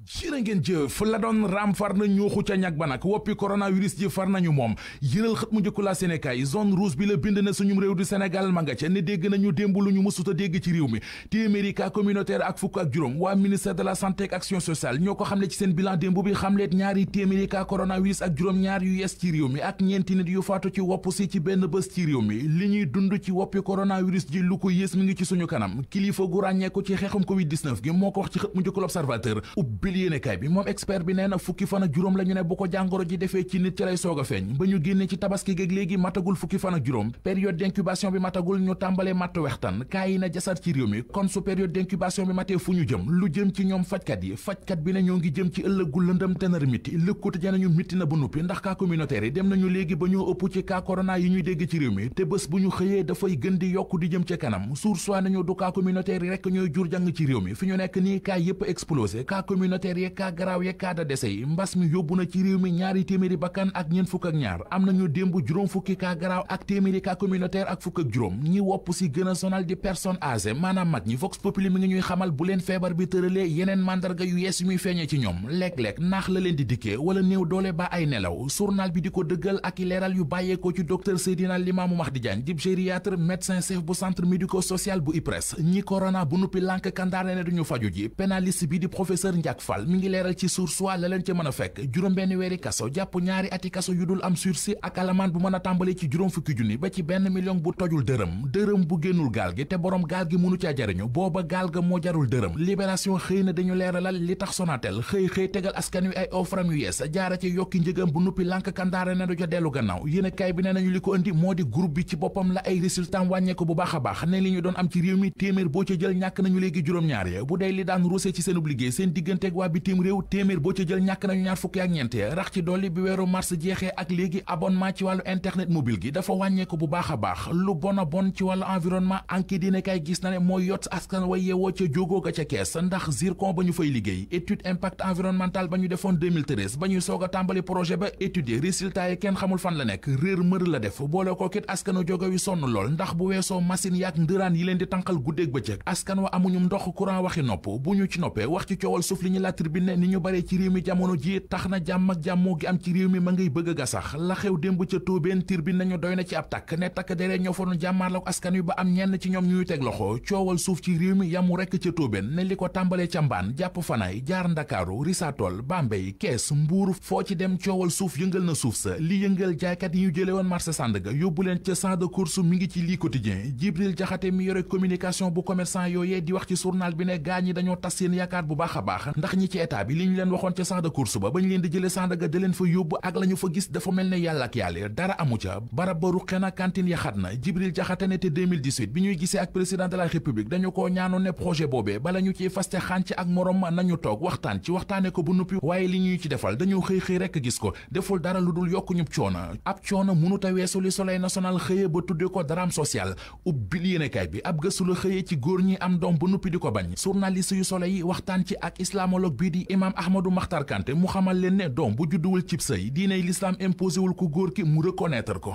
jërë ngeen jëf la doon raam far na ñuuxu ca ñag ba nag woppi coronavirus ji far nañu moom yëral xët mu njëkku la Sénégal zone rouge bi la bind na suñum réew du Sénégal ma nga ca ne dégg nañu démb lu ñu mësuta dégg ci réew mi téeméeri cas communautaire ak fukk ak juróom waa ministère de la santé ak action sociale ñoo ko xamle ci seen bilan démb bi xamleet ñaari téeméeri cas coronavirus ak juróom ñaar yu yees ci réew mi ak ñeenti nit yu faatu ci wopp si ci benn bés ci réew mi li ñuy dund ci woppi coronavirus ji lu ko yées mi ngi ci suñu kanam kilifa gu ràññeeku ci xeexum covid 19 gi moo ko wax ci xët mu njëkku l'Observateur ubbil yéenekaay bi moom expert bi nee na fukki fan ak juróom la ñu ne bu ko jàngoro ji defee ci nit ci lay soog a feeñ ba ñu génne ci tabaski géeg léegi matagul fukki fan ak juróom période d'incubation bi matagul ñu tàmbalee matt wextan kaa yi na jasar ci réew mi kon su période d'incubation bi matee fu ñu jëm lu jëm ci ñoom fajkat yi fajkat bi ne ñoo ngi jëm ci ëllëgu lëndëm tenar miti lëkkute ja nañu mitti na ba nuppi ndax cas communautaire yi dem nañu léegi ba ñoo ëpp ci cas corona yi ñuy dégg ci réew mi te bés bu ñu xëyee dafay gën di yokk di jëm ci kanam source nañu du cas communautaire yi rekk ñooy jur jàng ci réew mi fi ñu nekk nii cas yépp explosé cas communautaire yi cas garaaw ye cas de décès yi mbas mi yóbbu na ci réew mi ñaari téeméeri bakkan ak ñeent fukk ak ñaar am nañu démb juróom fukki cas garaaw ak téeméeri cas communautaire ak fukk ak juróom ñi wopp si gën a sonal di personne âgée maanaam mag ñi Vox Populi mi ngi ñuy xamal bu leen feebar bi tëralee yeneen mandarga yu yees yu muy feeñee ci ñoom léeg-léeg naax la leen di dikkee wala néew doole ba ay nelaw journal bi di ko dëggal ak i leeral yu bàyyeekoo ci docteur Seydina Limamou Mahdi Diagne dib gériatre médecin chef bu centre médico-social bu IPRES ñi corona bu nuppi lànk kandaare ne duñu faju ji pénaliste bi di professeur Ndiak Fall mi ngi leeral ci source la leen ca mën a fekk juróom-benn weeri kaso jàpp ñaari ati kaso yu dul am sursis ak alamaan bu mën a tàmbale ci juróom fukki junni ba ci benn million bu tojul dërëm bu génnul gaal gi te borom gaal gi mënu caa jariñu booba gaal ga moo jarul dërëm libération xëy na dañu leeralal li tax Sonatel xëy tegal askan wi ay offram yu yees jaara ci yokki njëgam bu nuppi lànk kandaare ne du ca dellu gannaaw yéen a kaay bi ne nañu li ko indi moo di groupe bi ci boppam la ay résultat wàññeeku bu baax a baax ne li ñu doon am ci réew mi téeméer boo ca jël ñàkk nañu léegi juróom-ñaar ya bu dee li daan ruuse ci seen liggéey seen digganteeg waa bitim réew téeméer boo ca jël ñàkk nañu ñaar fukki ak ñeent rax ci dolli bi weeru mars jeexee ak léegi abonnement ci wàllu internet mobile gi dafa wàññeeku bu baax a baax lu bon a bon ci wàllu environnement enquête dina kay gis na ne mooy yott askan wa yeewoo ca jógoo ga ca kees ndax zircon ba ñu fay liggéey étude impact environnemental ba ñu defoon 2013 ba ñuy soog a tàmbali projet ba étudier résultat yi kenn xamul fan la nekk réer mër la def boole ko kit askanu jóge wi sonn lool ndax bu weesoo machine yaak ndëraan yi leen di tànqal guddeeg bëccëg askan wa amuñu ndox courant waxi nopp bu ñu ci noppee wax ci coowal suuf li ñu la tribune ni ñu bare ci réew mi jamono ji tax na jàmm ak jàmmoo gi am ci réew mi ma ngay bëgg a gasax la xew démb ca tóobeen tribune nañu doy na ci ab takk ne takk deree ñoo fa doon jàmmaarloo askan wi ba am ñenn ci ñoom ñuy teg loxo coowal suuf ci réew mi yamu rekk ca tóobeen ne li ko tàmbalee ca mbaan jàpp fanaay jaar ndakaaru risatol Bambey Kees Mbuur foo ci dem coowal suuf yëngal na suuf sa li yëngal jaaykat yi ñu jële woon marché Sandaga yóbbu leen ca champ de course mi ngi ci lii quotidien Jibril Jaxate mi yore communication bu commerçant yooyee di wax ci journal bi ne gaa ñi dañoo tas seen yaakaar bu baax a baax ndax ñi ci état bi li ñu leen waxoon ca champ de course ba bañ leen di jële Sandaga da leen fa yóbbu ak la ñu fa gis dafa mel ne yàlla ak yàlla dara amu ca barab ba ruqe na cantine ya xat na Jibril Jaxate ne te 2018 bi ñuy gisee ak président de la république dañu ko ñaanoon ne projet boobee bala ñu ciy faste xànc ak morom ma nañu toog waxtaan ci waxtaane ko bu nuppi waaye li ñuy ci defal dañu xëy rekk gis ko deful dara lu dul yokku ñub coono ab coono mënuta weesu li Soleil national xëye ba tudde ko drame social ubbil yéenekaay bi ab gëstu la xëyee ci góor ñi am doom bu nuppi di ko bañ journaliste yu Soleil yi waxtaan ci ak islamologue bii di imam Ahmadou Makhtar Kanté mu xamal leen ne doom bu judduwul cib sëy diiney l'islam imposé wul ko góor ki mu reconnaître ko